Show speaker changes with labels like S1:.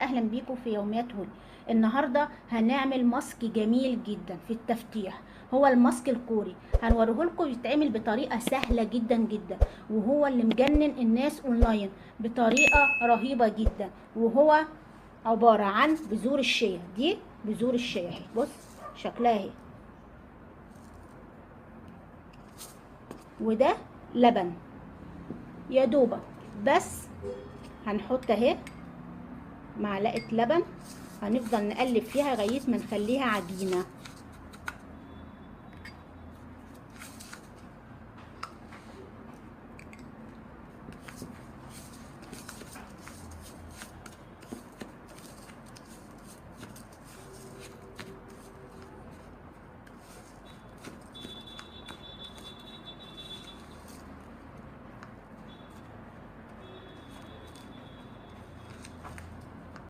S1: اهلا بيكم في يوميات هولي. النهارده هنعمل ماسك جميل جدا في التفتيح، هو الماسك الكوري. هنوريه لكم بيتعمل بطريقة سهلة جدا جدا، وهو اللي مجنن الناس اونلاين بطريقة رهيبة جدا. وهو عبارة عن بذور الشيا. دي بذور الشيا اهي، بص شكلها اهي. وده لبن يا دوبك بس، هنحط اهي معلقه لبن، هنفضل نقلب فيها لغاية ما نخليها عجينه.